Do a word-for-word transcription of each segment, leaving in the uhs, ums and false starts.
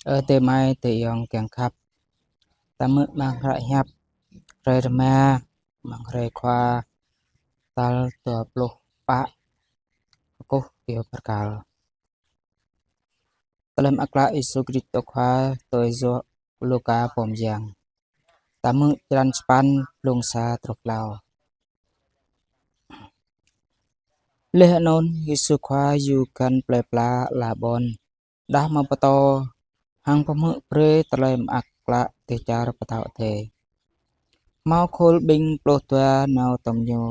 Ơ adơi amai adơi ayŏng kiăng khăp. Ta hmư̆ amăng hră hiăp hrơi rơma, amăng hrơi Khua, tal dua pluh pă, kơkuh kơ pơkăl. Tơlơi mơak klă Yêsu Krist Khua tui Luka pô mơyang. Ta hmư̆ črăn sapăn, glông sa truh klâo. Laih anŭn Yêsu Khua yua găn plơi pla ala ƀôn, đah mơ̆ pơtô, hăng pơhmư̆ brơi tơlơi mơak klă dêh čar pơtao Adai. Hmâo khul ƀing pluh dua nao tŏm ñu,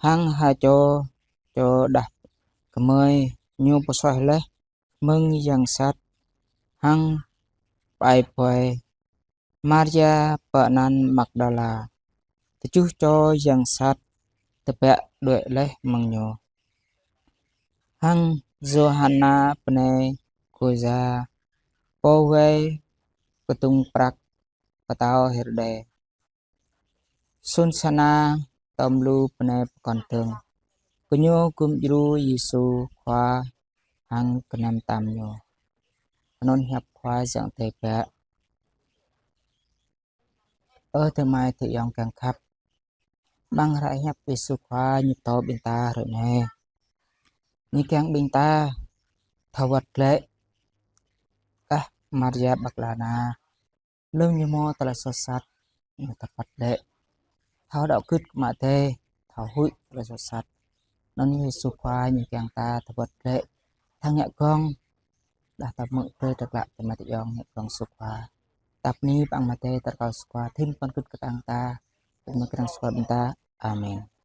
hăng ha čô, čô đah kơmơi ñu pơsuaih laih mơ̆ng yang sat hăng pơai buai: Maria pơanăn Magdala. Tơjuh čô yang sat tơbiă đuaĭ laih mơ̆ng ñu. Hăng Yôhana bơnai Kuza, pô wai kơdŭng prăk pơtao Hêrôđê. Sunsana, tŏm lu bơnai pơkŏn dơ̆ng. Gơñu gum djru Yêsu Khua hăng gơnam tam ñu. Anŭn hiăp Khua Yang Adai biă. Ơ adơi amai adơi ayŏng kiăng khăp. Amăng hră hiăp Yêsu Khua ñu pơtô ƀing ta hrơi anai, ñu kiăng ƀing ta thâo wơ̆t glaĭ kah Maria Magdalena. Lơ̆m ñu hmâo tơlơi soh sat, ñu thâo wơ̆t glaĭ. Thâo đaŏ gưt kơ Ama Adai, thâo huĭ tơlơi soh sat. Anŭn Yêsu Khua ñu kiăng ta thâo wơ̆t glaĭ, thâo ngă gơ̆ng, đah ta hmư̆ brơi tơklă tơmai tơyŏng ngă gơ̆ng Yêsu Khua. Ta bơni pơ Ama Adai, tơlơi Yêsu Khua thim pơkŏn gưt kơtang ta, tơmai kơtang Yêsu Khua ƀing ta. Amen.